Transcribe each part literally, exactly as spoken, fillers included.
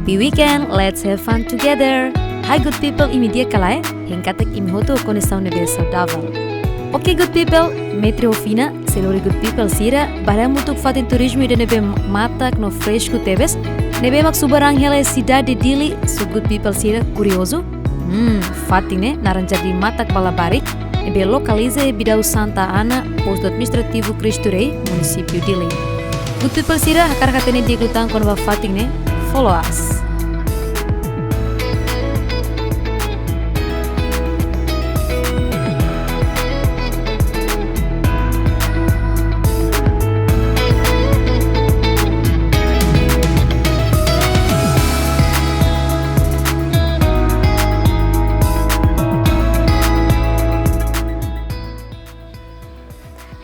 Happy weekend, let's have fun together. Hi good people, imi di'ak ka lae? Hein katak imi hotu ho kondisaun ne'ebé saudavel. Oke good people, Metri ho Fina, sei lori good people sira bá haree hamutuk fatin turizmu ida ne'ebé matak no fresku tebes, ne'ebé mak subaraan hela iha sidade Dili. So good people sira kuriozu? Hmm, fatin ne'e naran Jardín Matak ba Labarik, ne'ebé lokaliza iha Bidau Santa Ana, Postu Administrativu Cristo Rei, Munisípiu Dili. Good people sira, hakarak hatene di'ak liután kona-ba fatin ne'e, follow us.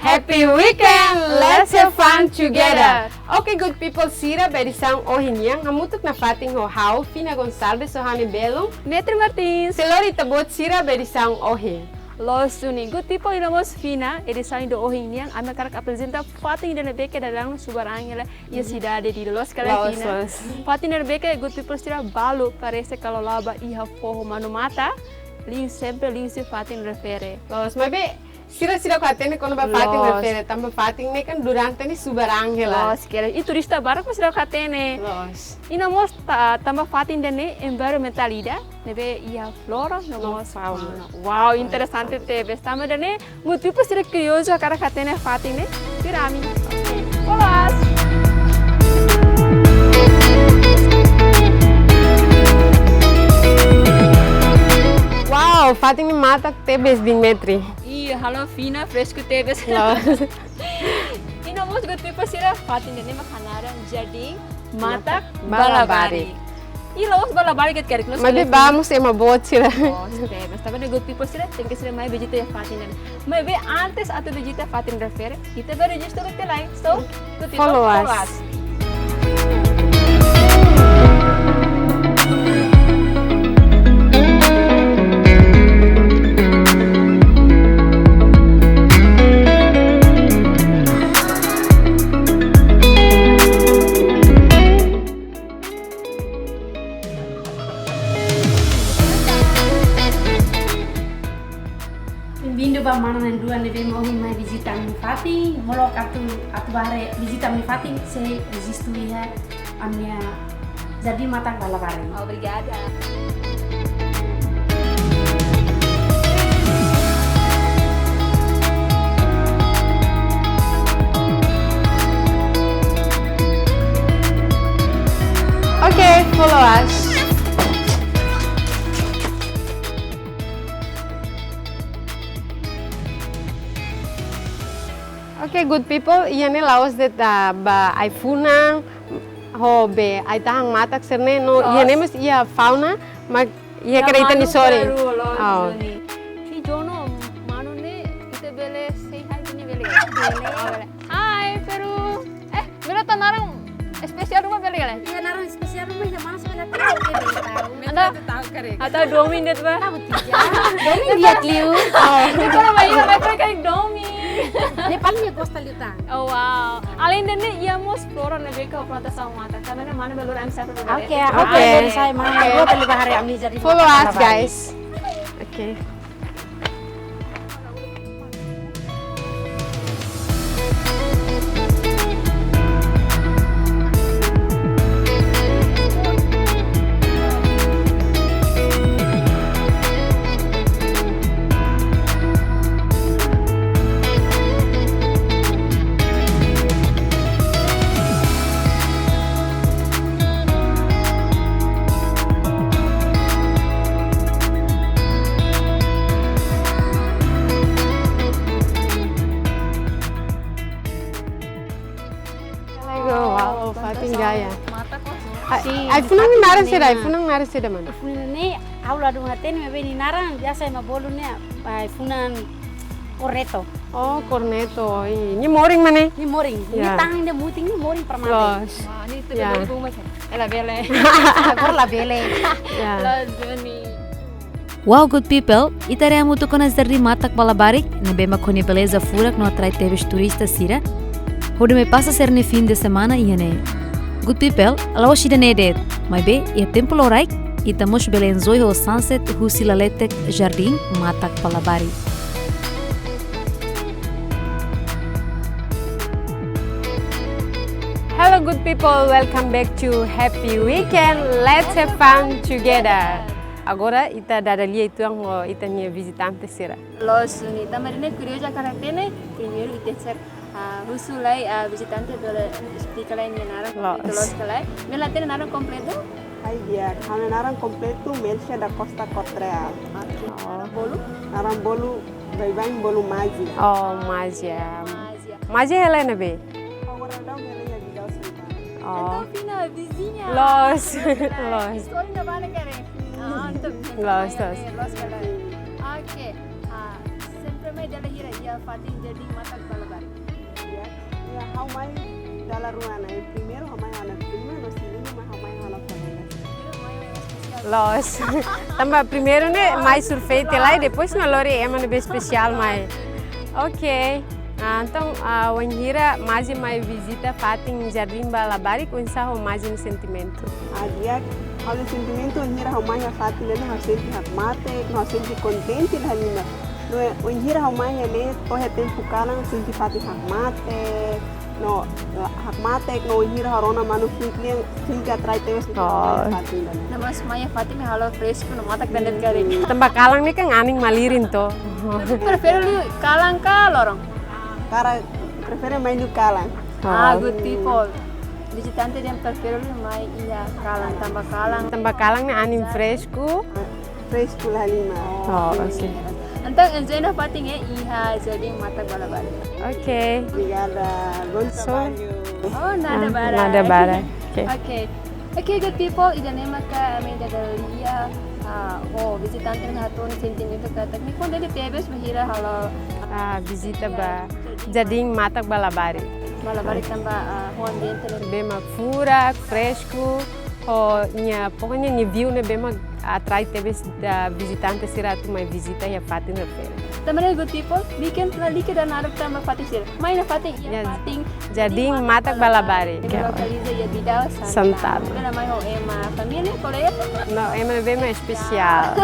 Happy weekend! Let's have fun together! Oke, good people sira, ba edisaun ohin nian, hamutuk nafatin ho ha'u, Fina Gonçalves, ho ha'u-nia belun, Metri Martins. Sei lori ita-boot sira ba edisaun ohin. Loos duni, good people, ida mós Fina, edisaun ida ohin nian, ami hakarak aprezenta fatin ida ne'ebé ke daudaun subaraan hela iha sidade Dili, loos ka lae Fina? Loos, loos. Fatin ida ne'ebé ke good people sira balu, parese kalau la'o ba iha foho manu-mata, liu sempre liu husi fatin refere. Loos, maibé sira seidauk hatene kona-ba fatin refere, tanba fatin ne'e kan durante ne'e subaraan hela. Loos, kere. I turista barak mak seidauk hatene. Loos. I no mós ta-, tanba fatin ida-ne'e environmental ida, ne'ebé iha flora no mós fauna. Wow, interesante tebes. Tanba ida-ne'e, good people sira kuriozu hakarak hatene fatin ne'e, tuir ami. Follow us. Wow, fatin ne'e matak tebes, Metri. Ih, halo Fina, fresku tebes. Loos. I no mós good people sira, fatin ida-ne'e mak hanaran Jardín Matak ba Labarik. I la'ós ba Labarik de'it karik, loos ka lae Fina? Maibé ba mós ema boot sira. Oh, sira, mas tanba ne'e good people sira, tenke sira mai vizita iha fatin ida-ne'e. Maibé antes atu vizita fatin refere, ita bá rejistu iha tiha lai. So, good people, follow us. Follow us. Bem-vindo ba mana na'in-rua ne'ebé mak ohin mai vizita ami-nia fatin, molok atu, atu bá haree vizita ami-nia fatin, sei rejistu iha ami-nia Jardín Matak ba Labarik. Obrigada. Oke, follow us. Oke, good people, iha ne'e la'ós de'it, ah, ba ai-funan, ho be ai-tahan matak sira-ne'e, no, iha ne'e mós iha fauna, mak iha, iha kere ita-nia manu sorin. Peru, loos duni. Si Jono, manu ne'e, ita bele say hi duni bele? Bele. Oh, bele. Hi, Peru. Eh, bele tau naran espesiál ruma bele ka lae? Iya, naran espesiál ruma iha mana sebenarnya, tapi bele tau. Anda? Atau Domin de'it ba? Tahu tidak. Domin di'ak liu. Oh. Kalau ba iha level kayak Domin. Dia paling dia gosta liután. Oh, wow. Além de ne'e, iha mós flora ne'ebé ke plantasaun matak. Tanba ne'e mana bele lori ami satu dulu ya. Oke, oke. Oke. Saya mana? Oke. Gua tadi bahari ami jadi follow us, guys. Oke. Lego, wow, fatin gaya. Matak kosong. Ai, ai-funan ne'e naran saida, ai-funan naran saida mana? Ai-funan ne'e, ha'u ladún hatene, maibé nia naran biasa ema bolu ne'e, ai-funan korneto. Oh, korneto. Ih, nia morin mak ne'e? Nia morin. Ya. Nia tahan ida mutin, nia morin para mate. Loos. Wah, nia itu dari bunga sih. Ela bele. Agora labele. Ya. Loos duni. Wow, good people, ita haree hamutuk kona-ba Jardín Matak ba Labarik, ne'ebé mak ho nia beleza furak no atrai tebes turista sira hodi mai pasa sira-nia fim de semana iha ne'e. Good people, la'ós ida-ne'e de'it. Maibé, iha tempu loraik, ita mós bele enjoy ho sunset husi laletek Jardín Matak Balabarik. Hello, good people. Welcome back to Happy Weekend. Let's have fun together. Agora, ita dada lia uitoan ho ita-nia vizitante sira. Loos duni, tanba ida-ne'e kuriozu hakarak hatene, primeiru ita cek, ah, husu lai, ah, vizitante bele esplika lai nia naran, loos, kompletu loos ka lae. Bele hatene naran kompletu? Hai di'ak, ha'u-nia naran kompletu Melcia da Costa Cotreal. Oke. Oh. Naran bolu? Naran bolu, baibain bolu Mazia. Oh, Mazia. Mazia. Mazia hela iha ne'ebé? Agora daudaun hela iha Vidal Santana. Oh. Entaun, Fina, viziña. Loos. Loos. Istória ne'ebá ne'e karik. Ah, entaun, loos, loos. Loos ka lae. Oke. Ah, sempre mai dala hira iha fatin Jardín Matak Balabarik? Ya, ya, ha'u mai dala rua ona. Primeiru ha'u mai ho ha'u-nia prima, no segundu mai ha'u mai ho ha'u-nia kolega. Loos. Tanba primeiru ne'e mai surfei tiha lai, depois mak lori ema ne'ebé espesiál mai. Oke. Ah, entaun, ah, wainhira Mazia mai vizita fatin Jardín Balabarik, oinsá ho Mazia nia sentimentu? Ah, di'ak, ha'u-nia sentimentu wainhira ha'u mai iha fatin ne'e, ha'u sente hakmatek, ha'u sente kontente iha ha'u-nia liman. No, wainhira ha'u mai iha ne'e, to'o iha tempu kalan, sente fatin hakmatek, no, la-, hakmatek, no wainhira ha'u rona manu fik lian, fik atrai tebes. Oh. Fatin ne'e. No mós mai iha fatin ne'e halo fresku, no matak dandet karik. Tanba kalan ne'e kan anin malirin to. Prefere liu kalan ka loron? Karik prefere mai liu kalan. Ah, oh, good people. Vizitante ida prefere liu mai iha kalan, tanba kalan. Tanba kalan ne'e anin fresku. Fresku iha liman. Oh, oke. Entaun, enjoy ona fatin ne'e iha Jardín Matak Balabarik. Oke. Obrigada. Bom trabalho. Oh, nada, ah, barak. Nada barak. Oke. Oke. Oke, good people, ida-ne'e maka ami dada lia, ah, ho vizitante ne'e hato'o nia sentimentu katak nia kontente tebes bainhira halo, ah, vizita ba Jardín Matak Balabarik. Balabarik tanba, ah, ho ambiente ne'ebé mak furak, fresku, ho nia, pokoknya nia view ne'ebé mak atrai tebes ba vizitante sira atu mai vizita iha fatin refere. Tanba ne'e good people, weekend la like danaruk tanba fatin sira. Mai iha fatin, iha, ya, fatin Jardín Matak Balabarik. Ne'ebé lokaliza iha Vidal Santana. Santana. Bele mai ho ema, família, kolega? No, ema ne'ebé mak espesiál.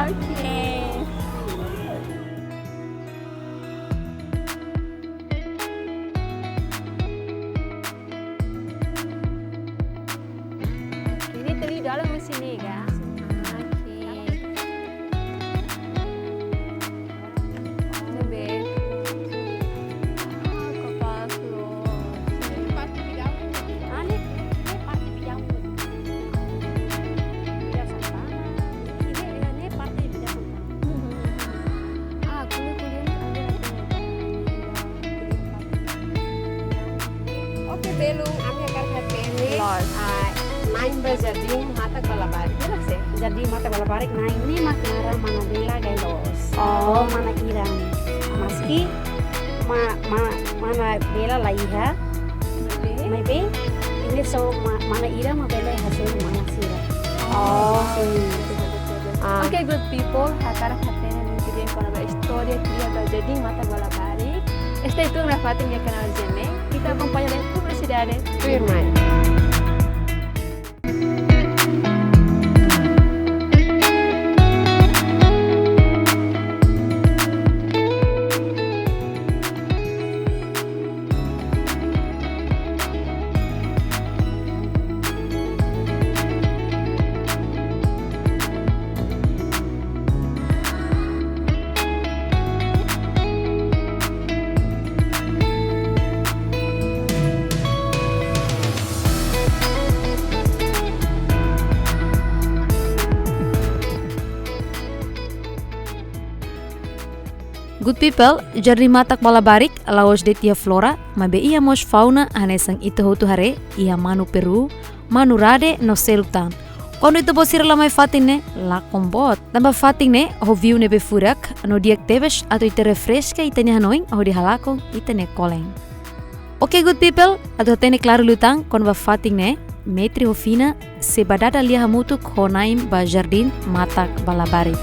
Oke. Oke, ne'e teli dalam mesin ne'e ka? Oke. Ne'ebé. Ah, kapás loos. Parte Vidal. Ah, ne'e, ne'e parte Vidal. Vidal Santana. Ne'e, ne'e parte Vidal Santana. Ah, kuliah, kuliah ne'e ambil. Oke, belun, ami hakarak hatene. Loos. Ah, na'in ba Jardín Matak Balabarik. Jelas ya? Jardín Matak Balabarik na'in ne'e mak naran mana Bela, guys, loos. Oh. Mana Iran. Maski ma-, ma-, mana Bela la iha. Oke. Maibé, ne'e só ma-, mana Iran mak bele hasoru mana sira. Oh. Hmm. Ah. Oke, good people, hakarak hatene liután de'it kona-ba istória kria ba Jardín Matak Balabarik. Stay tune ba fatin iha kanál G M N. Ita akompaña de'it publisidade. Tuirmai. Good people, Jardín Matak Balabarik la'ós de'it iha flora, maibé iha mós fauna hanesan ita hotu haree, iha manu Peru, manu rade no seluk tan. Kuandu ita-boot sira la mai fatin ne'e, lakon boot. Tanba fatin ne'e ho view ne'ebé furak, no di'ak tebes atu ita refreska ita-nia hanoin hodi halakon ita-nia kolen. Oke, good people, atu hatene klaru liután kona-ba fatin ne'e, Metri ho Fina sei bá dada lia hamutuk ho na'in ba Jardín Matak Balabarik.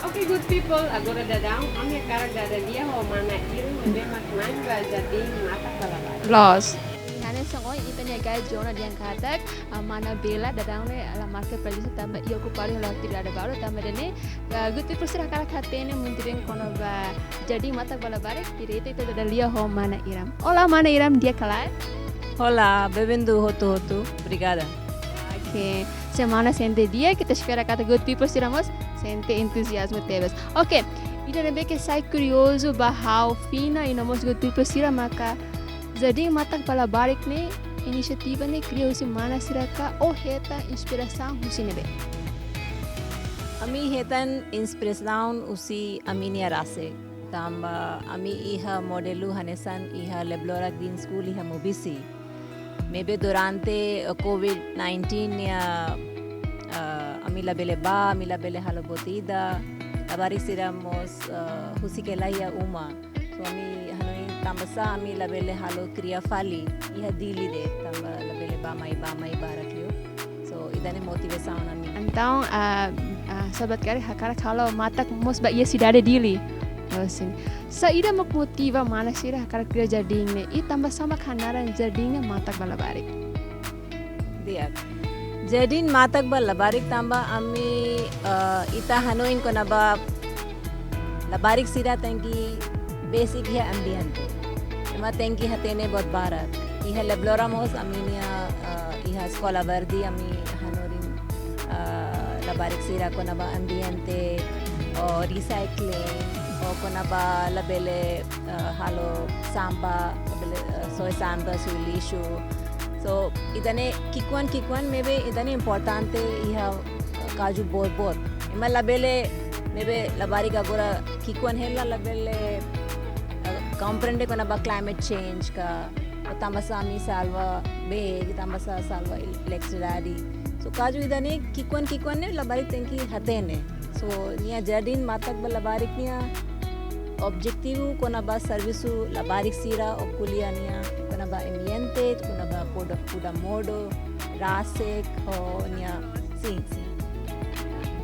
Oke, Agora daudaun, ami hakarak dada lia ho mana Iram ne'ebé mak na'in ba Jardín Matak ba Labarik. Loos. Hanesan ohin ita-nia guide Jona dehan katak, ah, mana Bela daudaun ne'e la marka prezensa tanba iha okupadu ho atividade balu tanba ida-ne'e, ah, good people sira hakarak hatene mundurin kona-ba Jardín Matak ba Labarik, direitu ita dada lia ho mana Iram. Olá, mana Iram, di'ak ka lae? Olá, bem-vindo, hotu-hotu. Obrigada. Ok, se mana sente di'ak, ita espera katak good people sira mós sente entuziazmu tebes. Ok, ida ne'ebé ke sai kuriozu ba ha'u, Fina, i no mós good people sira maka Jardín Matak ba Labarik ne'e, inisiativa ne'e kria husi mana sira ka, ó hetan inspirasaun husi ne'ebé? Ami hetan inspirasaun husi ami-nia rasik. Tanba ami iha modelu hanesan iha Leblorak Dean School iha Maubisse. Maibé durante, eh, covid nineteen nia, eh, ami labele bá, ami labele halo buat ida, labarik sira mós, eh, husik hela iha uma. So ami hanoin tanbasá ami labele halo kria fali iha Dili de'it, tanba labele bá mai, bá mai barak liu. So ida-ne'e motivasaun ami. Entaun, ah, ah, sahabat karik hakarak halo matak mós ba iha sidade Dili. Oh, sin. Saida mak motiva mana sira hakarak kria jardín ne'e? I tanbasá mak hanaran jardín ne'e Matak ba Labarik? Di'ak. Jardín Matak ba Labarik tanba ami, eh, ita hanoin kona-ba labarik sira tenke besik iha ambiente. Ema tenke hatene buat barak. Iha Leblorak mós ami-nia, eh, iha Eskola Verde ami hanorin, eh, labarik sira kona-ba ambiente, ou recycling, ou kona-ba labele, eh, halo sampah, labele, eh, soe sampah, soe lixu. So, ida-ne'e ki'ikoan ki'ikoan maibé ida-ne'e importante iha, eh, kazu boot-boot. Ema labele, maibé labarik agora ki'ikoan hela labele, eh, komprende kona-ba climate change ka, tanbasá ami salva bee, tanbasá salva el-, eletrisidade. So, kazu ida-ne'e ki'ikoan ki'ikoan ne'e labarik tenke hatene. So, nia Jardín Matak ba Labarik nia objetivu kona-ba servisu labarik sira ou ko'alia nia kona-ba ambiente, kona-ba kuda, kuda modo rasik ho nia, sin, sin.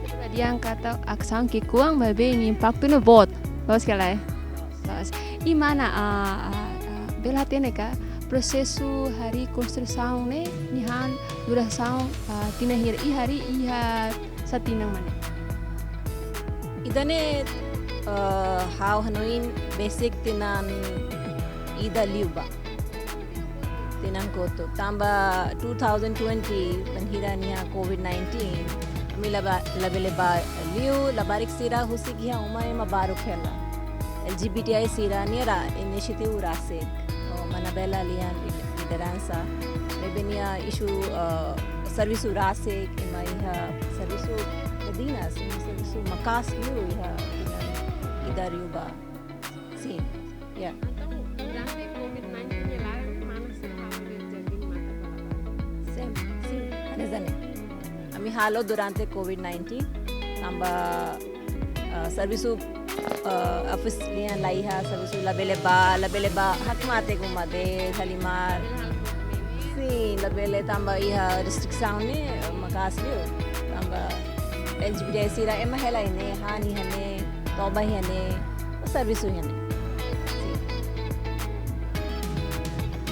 Ita dehan katak asaun ki'ikoan maibé nia impaktu ne'e boot. Loos ka lae? Loos. I mana, ah, ah, ah, bele hatene ka prosesu harii konstrusaun ne'e, nia han durasaun, ah, tinan hira, i harii iha sá tinan mak ne'e? Ida-ne'e, eh, ha'u hanoin besik tinan ida liubá. Tinan kotuk. Tanba two thousand twenty, bainhira nia covid nineteen, ami laba-, labele bá liu, labarik sira husik iha uma ema baruk hela. L G B T I sira-nia inisiativu rasik. Oh, mana Bela lian lideransa. Maibé nia isu, eh, servisu rasik, ema iha servisu medinas, ema servisu maka'as liu iha tinan ida liubá. Sin, ya. Entaun, durante covid nineteen nia laran, mana sira halo iha Jardín Matak ba Labarik? Sin, sin, hanesan ne'e. Ami halo durante covid nineteen, tanba, ah, servisu, ah, office lian laiha, servisu labele bá, labele bá hakmatek uma de'it, halimar. Sin, labele tanba iha restrisaun ne'e maka'as liu. Tanba L G B T I sira ema hela iha ne'e, han iha ne'e, toba iha ne'e, servisu iha ne'e. Sin.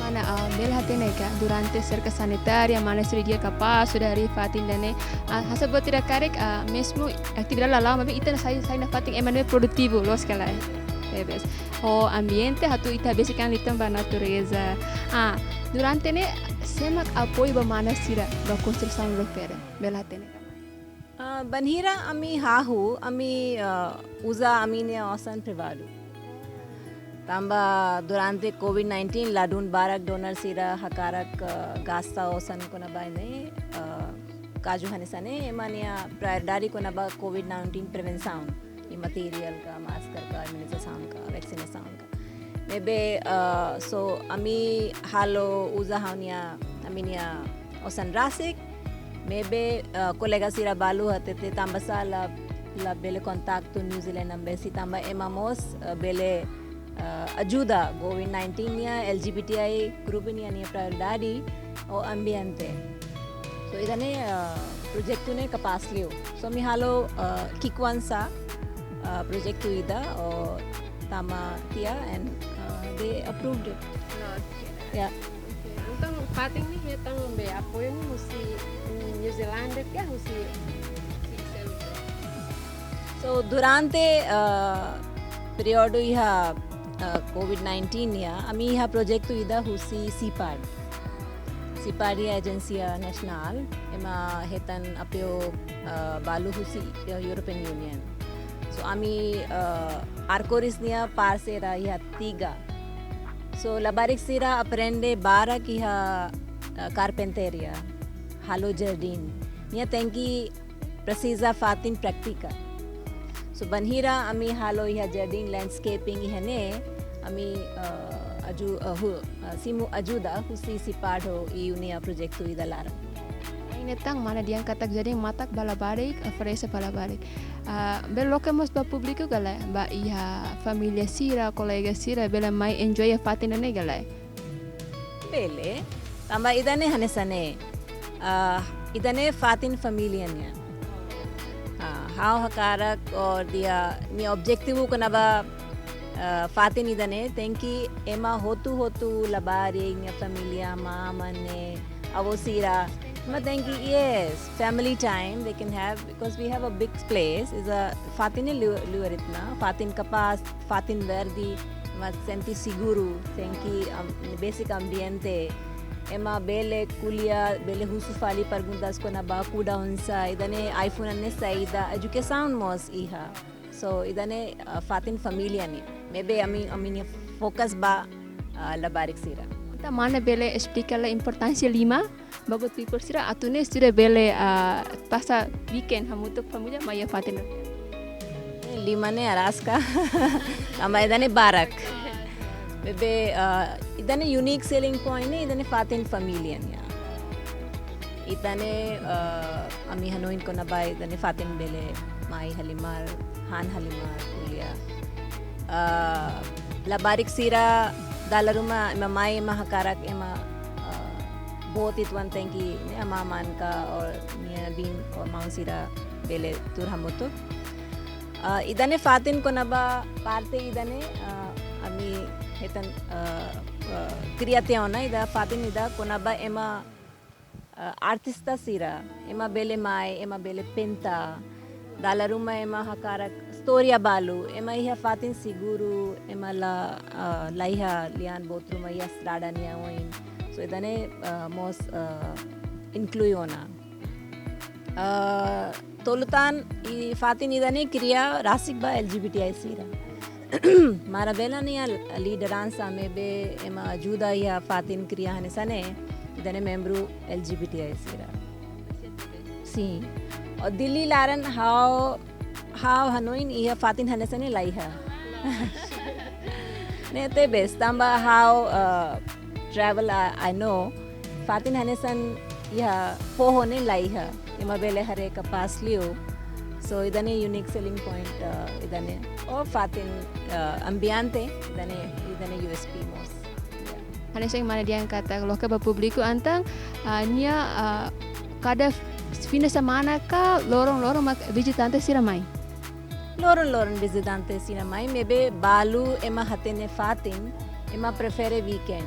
Mana, ah, bele hatene ka, durante serka sanitária, mana sira di'ak kapás, sudah harii fatin ida-ne'e, ah, hanesan buat ida karik, ah, mezmu atividade la'o la'o, maibé ita sai, sai nafatin ema ne'ebé produtivu, loos ka lae? Tebes. Ho ambiente, atu ita besik an liután ba natureza. Ah, durante ne'e, sé mak apoiu ba mana sira, ba konstrusaun refere, bele hatene ka? Ah, bainhira ami hahú, ami, ah, uza ami-nia osan privadu. Tanba durante covid nineteen ladún barak donor sira hakarak, ah, gasta osan kona-ba ne'e, ah, kazu hanesan ne'e, ema nia prioridade kona-ba covid nineteen prevensaun. I materiál ka, masker ka, imunizasaun ka, vaksinasaun ka. Maibé, ah, so, ami halo uza ha'u-nia, ami-nia osan rasik, maibé, ah, kolega sira balu hatete tanbasá la, labele kontaktu New Zealand Embassy tanba ema mós, ah, bele, ah, ajuda covid nineteen nia L G B T I grupu nian nia prioridade ho ambiente. So, ida-ne'e, ah, projetu ne'e kapás liu. So, ami halo, ah, ki'ikoan sá, uh, projetu ida, o tama tiha, and uh, they approved it. Oke. Ya. Oke. Entaun, fatin ne'e hetan be apoiu ne'e husi New Zealand ka husi husi seluk? So, durante uh, períodu iha uh, COVID nineteen nian, ami iha projetu ida husi CEPAD. CEPAD iha ajénsia nasionál, ema hetan apoiu uh, balu husi uh, European Union. So, ami uh, Arcoris nia parseira iha tiga. So, labarik sira aprende barak iha uh, karpintaria, halo jardín. Nia tenke presiza fatin prátika. So, bainhira ami halo iha jardín, landscaping iha ne'e, ami uh, aju, uh, hu, uh, simu ajuda husi CEPAD ho iha ne'e projetu ida laran. Ai ne'e tan mana dehan katak jardín matak ba labarik, oferese ba labarik. Ah, bele loke mós ba públiku ka lae, ba iha família sira, kolega sira, bele mai enjoy iha fatin ne'e ka lae? Bele, tanba ida-ne'e hanesan ne'e. Ah, ida-ne'e fatin família nian. Ah, ha'u hakarak or dia, nia objetivu kona-ba ah, fatin ida-ne'e, tenke ema hotu-hotu, labarik, nia família, mama, ne'e, avó sira. Ema tenke, yes, family time they can have, because we have a big place, is a fatin ne'e liu, liu ritna, fatin kapás, fatin verde, ema sente seguru, tenke um, basic ambiente. Ema bele ko'alia, bele husu fali perguntas kona-ba kuda oinsá, ida-ne'e ai-funan ne'e saida, educasaun mós iha. So, ida-ne'e uh, fatin família nian. Maibé ami, ami-nia fokus ba uh, labarik sira. Entaun mana bele esplika lai importánsia lima ba Good People sira atu nune'e sira bele ah, pasa weekend hamutuk família mai iha fatin ne'e? Lima ne'e araska. Tanba ida-ne'e barak. Maibé uh, ida-ne'e unique selling point ne'e, ida-ne'e fatin família nian. Ida-ne'e uh, ami hanoin kona-ba ida-ne'e fatin bele mai halimar, han halimar, ko'alia. Uh, labarik sira dala ruma ema mai, ema hakarak ema uh, boot uitoan, tenke ne'e, aman-aman ka or nia biin or maun sira bele tuur hamutuk. Uh, ida-ne'e fatin kona-ba parte ida-ne'e uh, ami hetan uh, uh, kria tiha ona ida fatin ida kona-ba ema uh, artista sira, ema bele mai, ema bele pinta. Dala ruma ema hakarak istória balu, ema iha fatin seguru, ema la uh, laiha lian boot ruma iha estrada nia oin. So ida-ne'e uh, mós uh, inklui ona. Uh, tolu tan i fatin ida-ne'e kria rasik ba LGBTI sira. Marabela nia lideransa maibé ema ajuda iha fatin kria hanesan ne'e, ida-ne'e membru LGBTI sira. Sin. O Dili laran ha'u, ha'u hanoin iha fatin hanesan ne'e laiha. Ne'e tebes, tanba ha'u uh, travel, uh, I know, fatin hanesan iha foho ne'e laiha. Ema bele haree kapás liu. So ida-ne'e unique selling point uh, ida-ne'e. O fatin uh, ambiente, ida-ne'e, ida-ne'e USP mós. Yeah. Hanesan mana dehan katak loke ba públiku entaun ah, nia ah, kada fim de semana ka loron-loron mak vizitante sira mai? Loron-loron vizitante sira mai, maibé balu ema hatene fatin, ema prefere weekend.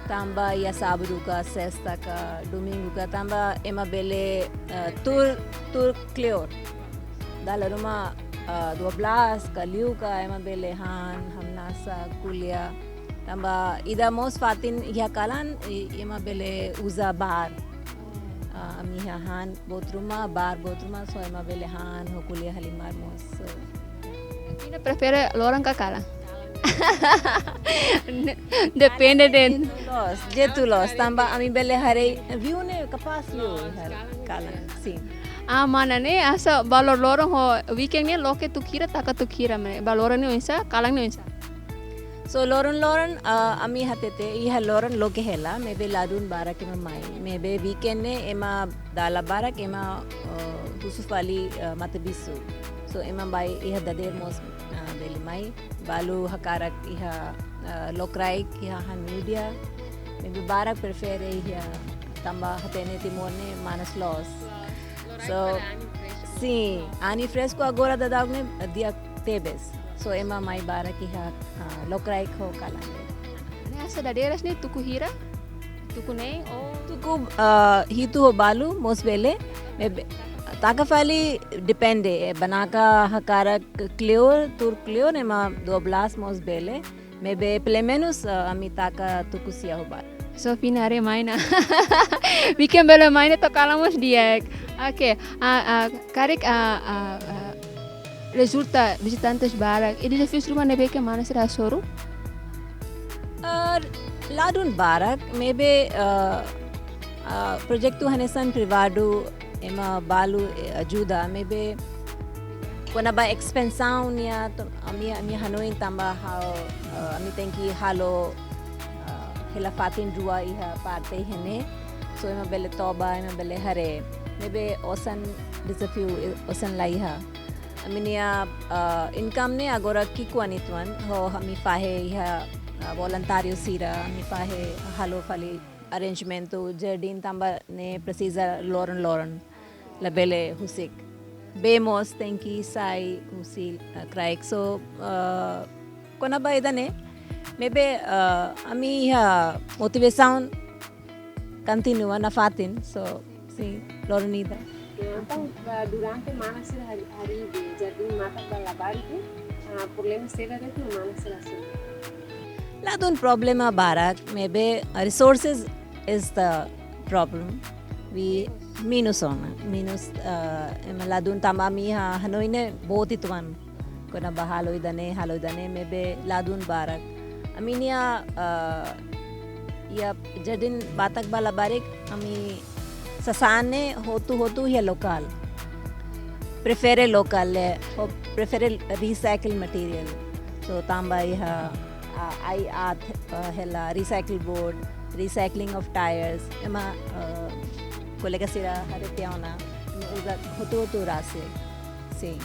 Tanba iha sábadu ka, sesta ka, domingu ka, tanba ema bele uh, tuur, tuur kleur. Dala ruma uh, dua belas ka liu ka, ema bele han, hamnasa, ko'alia. Tanba ida mós fatin iha kalan, i- ema bele uza bar. Uh, ami iha han boot ruma, bar boot ruma, so ema bele han, ho ko'alia halimar mós. So. Ida prefere loron ka kalan? Depende de'it. Loos, jetu loos, tanba ami bele haree view ne'e kapás liu iha kalan, sin. Ah, mana ne'e, asa ba loron-loron ho weekend ne'e loke tuir hira, taka tuir hira, mana ba loron ne'e oinsá, kalan ne'e oinsá? So loron-loron uh, ami hatete iha loron loke hela, maibé ladún barak ema mai. Maibé weekend ne'e ema dala barak ema uh, husu fali uh, matabixu. So ema baibain iha dadeer mós uh, bele mai. Balu hakarak iha uh, lokraik, iha han meiudia. Maibé barak prefere iha, tanba hatene Timor ne'e manas loos. So, sin, anin fresku agora daudaun ne'e, uh, di'ak tebes. So ema mai barak iha, ah, lokraik ho kalan de'it. Ne'e hanesan dadeer ne'e tuku hira? Tuku neen ou? Tuku, ah, hitu ho balu mós bele. Maibé taka fali depende, eh, banaka hakarak kleur, tuur kleur, ema dua belas mós bele. Maibé pelumenus, ah, ami taka tuku sia ho balu. So fina haree mai ona. Weekend bele mai ona to'o kalan mós di'ak. Oke, ah, ah, karik, ah, ah, ah, rezulta vizitantes barak. I dezafius ruma ne'ebé ke mana sira hasoru? Ah, ladún barak, maibé, ah, ah, projetu hanesan privadu ema balu, eh, ajuda, maibé kona-ba ekspansaun nian, to-, ami, ami hanoin tanba ha'u, ah, ami tenke halo, ah, hela fatin rua iha parte iha ne'e. So ema bele toba, ema bele haree. Maibé osan dezafiu, eh, osan la iha. Ami-nia, ah, income ne'e agora ki'ikoan uitoan, ho ami fahe iha, ah, voluntáriu sira, ami fahe halo fali arrangementu jardín tanba ne'e presiza loron-loron. Labele husik. Bee mós tenke sai husi, ah, kraik. So, ah, kona-ba ida-ne'e, maibé, ah, ami iha motivasaun kontinua nafatin, so, sin, loron ida. Entaun, ah, durante mana sira harii, harii be jardín matak ba labarik, ah, problema saida de'it mak mana sira hasoru? Ladún problema barak, maibé, ah, resources is the problem. We menus ona, menus, ah, ema ladún tanba ami ha, hanoin ne'e boot uitoan. Kona-ba halo ida-ne'e, halo ida-ne'e, maibé ladún barak. Ami-nia, ah, iha jardín matak ba labarik, ami sasán ne'e hotu-hotu iha lokál. Prefere lokál, eh, ho prefere recycle material. So, tanba iha, ah, ai at, ah, hela recycle board, recycling of tires, ema, ah, kolega sira haree tiha ona, ema uza hotu-hotu rasik. Sin.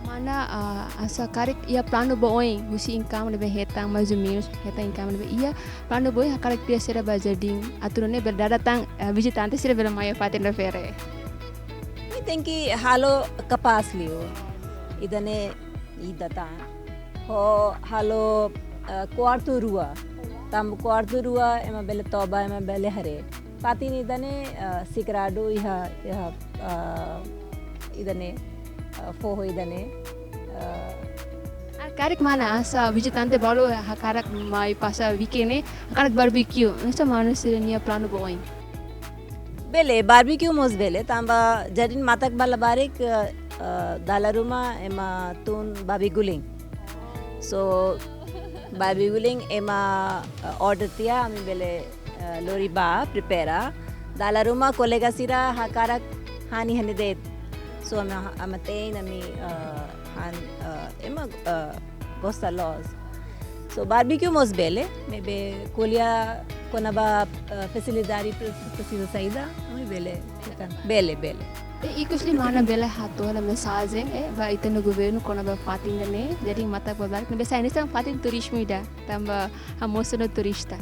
Mana, ah, hanesan karik iha planu ba oin, husi income ne'ebé hetan, mais ou menos, hetan income ne'ebé iha, planu ba oin hakarak kria saida ba jardín, atu nune'e bele dada tan, ah, vizitante sira bele mai iha fatin refere. Ami tenke halo kapás liu. Ida-ne'e ida tan. Ho halo, ah, kuartu rua. Tanba kuartu rua, ema bele toba, ema bele haree. Fatin ida-ne'e, ah, sikradu iha, iha, ah, ida-ne'e, ah, foho ida-ne'e, ah. Ah, karik mana hanesan vizitante balu hakarak mai pasa weekend ne'e, hakarak barbecue. Hanesan mana sira-nia planu ba oin? Bele, barbecue mós bele, tanba jardín matak ba labarik, ah, ah, dala ruma ema tun babi guling. So, babi guling ema, ah, order tiha, ami bele, eh, lori ba, prepara. Dala ruma kolega sira hakarak han iha ne'e de'it. So, ami ha-, ami tein ami, eh, han, eh, ema, eh, gosta loos. So, barbecue mós bele, maibé ko'alia kona-ba, eh, fasilidade pre-, presiza saida, ami bele. Bele, bele. I ikus liu mana bele hato'o hela mensajen, eh, ba ita-nia governu kona-ba fatin ida-ne'e, jardín matak ba labarik, ne'ebé sai hanesan fatin turizmu ida, tanba hamosu ona turista.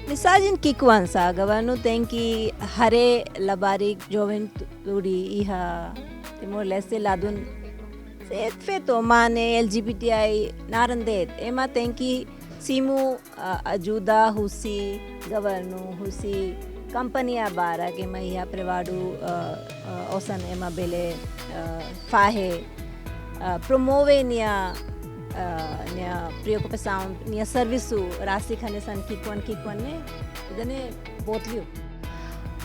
Mensajen ki'ikoan sá, governu tenke haree labarik juventude iha Timor-Leste ladún. Se feto mane L G B T I naran de'it, ema tenke simu, ah, ajuda husi governu, husi kompañia barak, ema iha privadu, ah, ah, osan ema bele, ah, fahe, ah, promove nia, ah, nia preokupasaun, nia servisu rasik hanesan ki'ikoan, ki'ikoan ne'e, ida-ne'e boot liu.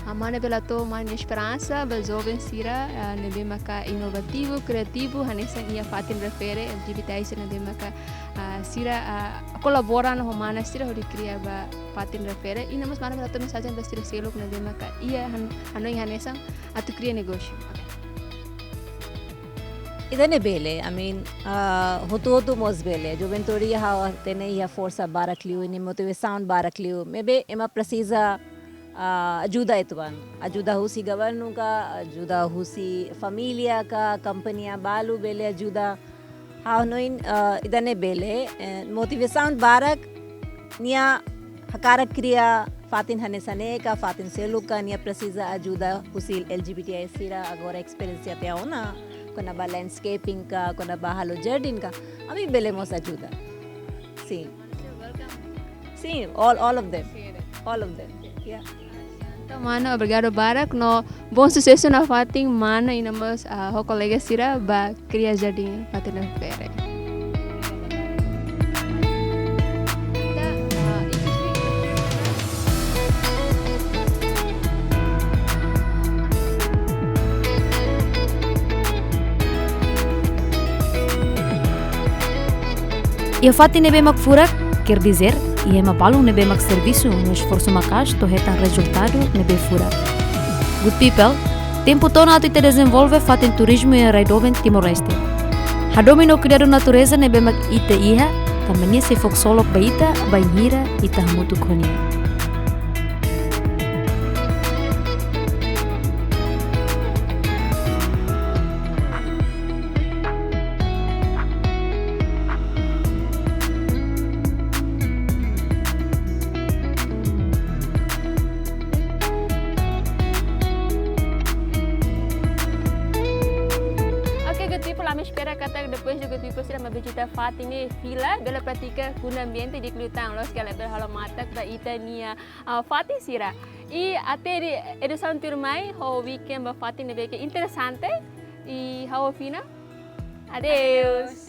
Ah, mana bele hato'o mana nia esperansa ba joven sira, ah, ne'ebé maka inovativu, kriativu, hanesan iha fatin refere, L G B T I sira ne'ebé maka, ah, sira, ah, kolabora ho mana sira hodi kria ba fatin refere. I no mós mana bele hato'o mensajen ba sira seluk ne'ebé maka iha han-, hanoin hanesan atu kria negósiu. Ida-ne'e bele, I mean, ah, hotu-hotu mós bele. Juventude iha, ha'u hatene iha forsa barak liu, i nia motivasaun barak liu. Maibé ema presiza, ah, ajuda uitoan. Ajuda husi governu ka, ajuda husi família ka, kompañia balu bele ajuda. Ha'u hanoin, ah, ida-ne'e bele, eh, motivasaun barak nia hakarak kria fatin hanesan ne'e ka, fatin seluk ka, nia presiza ajuda husi L G B T I sira agora esperiénsia tiha ona, kona-ba landscaping ka, kona-ba halo jardín ka, ami bele mós ajuda. Sin. Sin, all, all of them. All of them. Yeah. Entaun, mana, obrigadu barak no bom susesu nafatin, mana, i no mós, ah, ho kolega sira ba kria jardín fatin ne'ebé. Iha fatin ne'ebé mak furak, quer dizer, iha ema balun ne'ebé mak servisu no esforsu maka'as to'o hetan rezultadu ne'ebé furak. Good people, tempu to'o ona atu ita dezenvolve fatin turizmu iha rai doben Timor-Leste. Hadomi no kuidadu natureza ne'ebé mak ita iha, tanba nia sei fó ksolok ba ita, bainhira ita hamutuk ho nia. Oke, good people, ami espera katak depois de good people sira mak vizita fatin ne'e fila, bele pratika kuna ambiente di'ak liután, loos ka lae, bele halo matak ba ita-nia, ah, fatin sira. I até edisaun tuirmai, ho weekend ba fatin ne'ebé ke interesante, i ha'u Fina. Adeus.